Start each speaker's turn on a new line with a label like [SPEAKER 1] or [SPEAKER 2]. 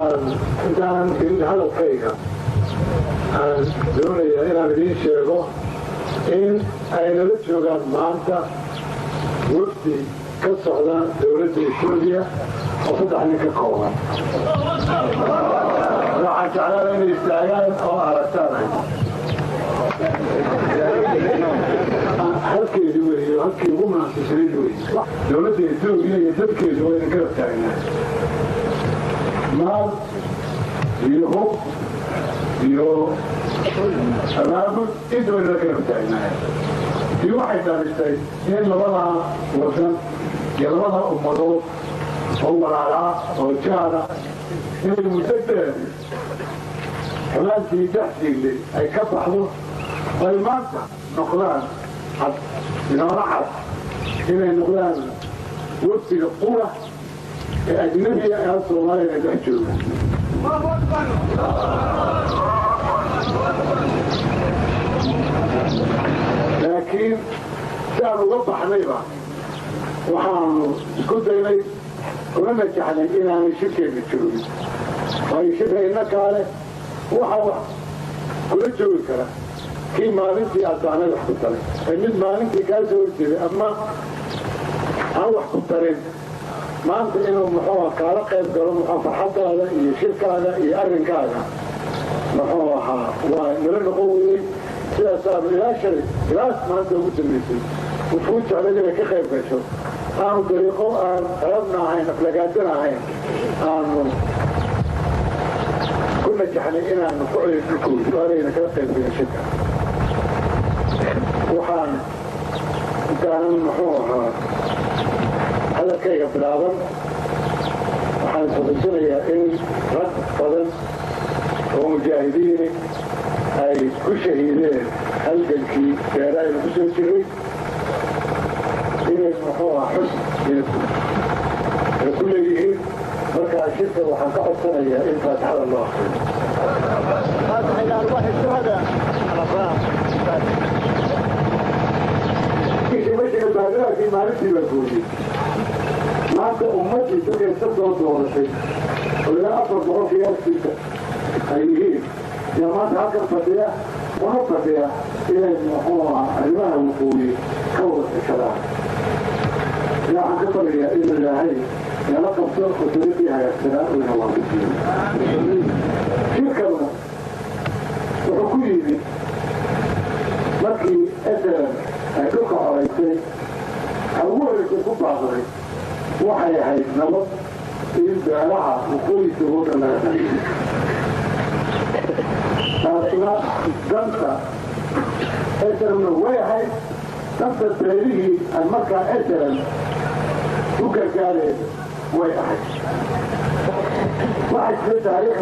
[SPEAKER 1] Intaan gelin hadalkayga, aan doonayaa inaan idiin sheego in ay nala joogaan maanta wafdi ka socda dowladda Etoobiya oo saddex nin ka kooban. Waxaan jeclaana inay istaagaan oo aragtaan. Halkeedi weeye, halkii ugu munaasibsanayd weeye. Dowladda Etoobiya iyo dadkeedu wayna garab taagnaa, maal iyo hub iyo abaabul inta wayna garab taagnaay. Tii waxay dhalisay in labadaa wadan iyo labadaa ummadood oo walaalaa oo jaara inay muddo dheer xumaantii dhex jiiglay ay ka baxdo, ay maanta noqdaan cad inoola cad, inay noqdaan wafdiga qura ee ajnabiga ee Soomaaliyana dhex jooga. Laakiin si aan uga baxnayba, waxaanu isku daynay una najaxnay inaanay shirkeenna joogin, waayo shirka innakaa leh. Waxa wax kula joogi kara kii maalintii aad bahnay wax ku taray, ee mid maalintii kaa soo horjeeday ama aan wax ku tarin maanta inuu muxuu kaala qayb galo, muxuu farxaddaada iyo shirkaaga iyo arrinkaaga muxuu ahaa waa nala noqon weeyey. Sidaasaanu ilaa shalay ilaas maanta ugu dambaysay wuxuu jeclay inay ka qayb gasho, aanu dariiqo aan ceebna ahayn, aflagaadana ahayn, aanu ku najaxnay inaanu ku celin dhulkooda aanayna kala qayb gelin shirka. Waxaan intaanan muxuu ahaa hadalkayga bilaaban, waxaan xusuusinayaa in rag badan oo mujaahidiini ay ku shahiideen halgankii dheeraaynu ku soo jiray, inay muxuu aha xus ay ku leeyihiin. Markaa shirka waxaan ka codsanayaa in faatixada loo akriyo. Mashiga baadiraakii maalintii la gooyey, maanta ummaddii dadkay ka soo dooratay oo ilaa 400 qiyaastiisa ay yihiin yaa maanta halkan fadhiya, una fadhiya inay muxuu ahaa arrimaha waqooyi ka wada tashadaan. Waxaan ka baryayaa inuu Ilaahay nala qabto oo dariiqii hagaagsanaa uu ina waafajiyo. Shirkanu wuxuu ku yimid markii SLM ay dhulka xoraysay, waxa ugu horreysay ku baaqday waxay ahayd nabad in beelaha waqooyiga oo dhan laga dhaliyo. Taasuna danta SLMna way ahayd, danta beelihii ay markaa SLM u gargaareen way ahayd. Waxaa jira taariikh